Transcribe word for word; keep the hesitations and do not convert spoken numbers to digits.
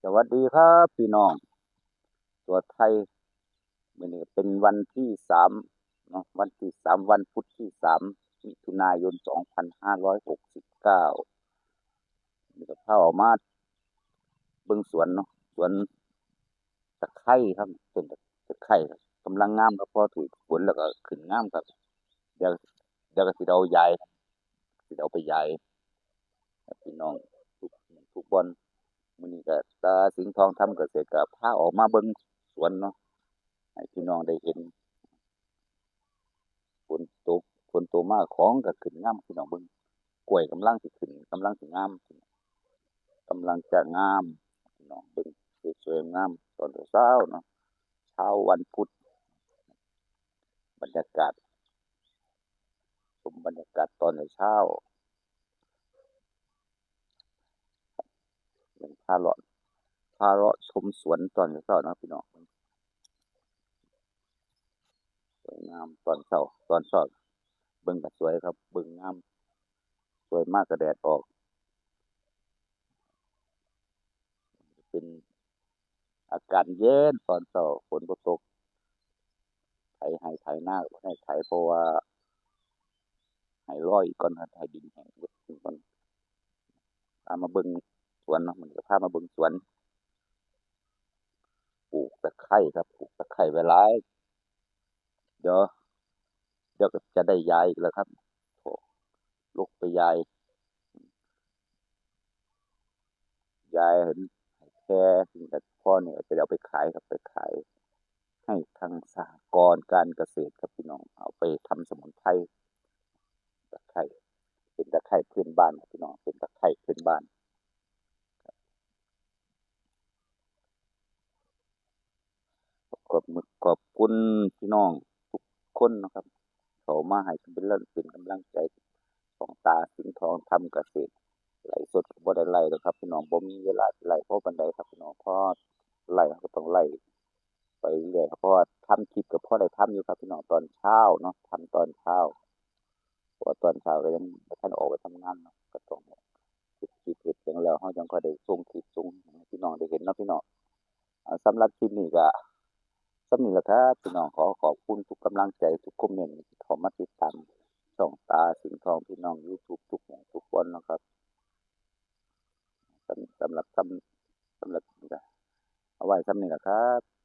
สวัสดีครับพี่น้อง ตัวไทย มื้อนี้เป็นวันที่สามเนาะ วันที่สาม วันพุธที่สาม มิถุนายน สองพันห้าร้อยหกสิบเก้า นี่ก็พาออกมาเบิ่งสวนเนาะ สวนตะไคร้ครับ ต้นตะไคร้ครับ กำลังงามครับ พอถืกฝนแล้วก็ขึ้นงามครับ เดี๋ยว เดี๋ยวก็สิเอายาย สิเอาไปยาย พี่น้องทุก ทุกบ่อน มื้อนี้ก็ตาสิงห์ทองทำเกษตรก็พาออกมาเบิ่งสวนเนาะ ให้พี่น้องได้เห็น ฝนตก ฝนตกมาของก็ขึ้นงาม พี่น้องเบิ่ง กล้วยกำลังสิขึ้น กำลังสิงาม กำลังจะงาม พี่น้องเบิ่ง สวยๆ งาม ตอนเช้าๆ เนาะ เช้าวันพุธ บรรยากาศ ชมบรรยากาศตอนเช้า พาเลาะ พาเลาะชมสวนตอนเช้าเนาะพี่น้อง สวยงามตอนเช้า ตอนเช้า เบิ่งก็สวยครับ เบิ่งงาม สวยมากก็แดดออก เป็นอากาศเย็นตอนเช้า ฝนบ่ตก ไถไฮ่ไถนาก็บ่ได้ไถ เพราะว่าให้รออีกก่อนครับ ให้ดินแห้งก่อน พามาเบิ่งสวนเนาะ มื้อนี้ก็พามาเบิ่งสวน ปลูกตะไคร้ครับ ปลูกตะไคร้ไว้หลาย เดี๋ยว เดี๋ยวก็จะได้ยายอีกแล้วครับ โอ้ ลกไปยาย ยายเห็น ให้แค่ ถึงแต่พอเนี่ยจะเอาไปขายครับ ไปขายให้ทางสหกรณ์การเกษตรครับพี่น้อง เอาไปทำสมุนไพร ตะไคร้ เป็นตะไคร้พื้นบ้านครับพี่น้อง เป็นตะไคร้พื้นบ้าน ขอบ ขอบคุณพี่น้องทุกคนนะครับ เข้ามาให้เป็นแรง เป็นกำลังใจ ของตาสิงห์ทองทำเกษตร ไลฟ์สดก็บ่ได้ไลฟ์ดอกครับพี่น้อง บ่มีเวลาสิไลฟ์พอปานใดครับพี่น้อง พอไลฟ์ก็ต้องไลฟ์ไปเรื่อยครับ เพราะว่าทำคลิปก็พอได้ทำอยู่ครับพี่น้อง ตอนเช้าเนาะ ทำตอนเช้า เพราะว่าตอนเช้าก็ยังบ่ทันออกไปทำงานเนาะ ก็ต้องเฮ็ดคลิปเฮ็ดหยังแล้ว เราจั่งค่อยได้ส่งคลิปส่งให้พี่น้องได้เห็นเนาะพี่น้อง อ่า สำหรับคลิปนี้ก็ส่ำนี้ล่ะครับพี่น้อง ขอขอบคุณทุกกำลังใจ ทุกคอมเมนต์ที่เข้ามาติดตามช่องตาสิงห์ทองพี่น้องยูทูบทุกหม่องทุกบ่อนเนาะครับ สำ สำหรับ สำ สำหรับคลิปนี้ก็เอาไว้ส่ำนี้ล่ะครับ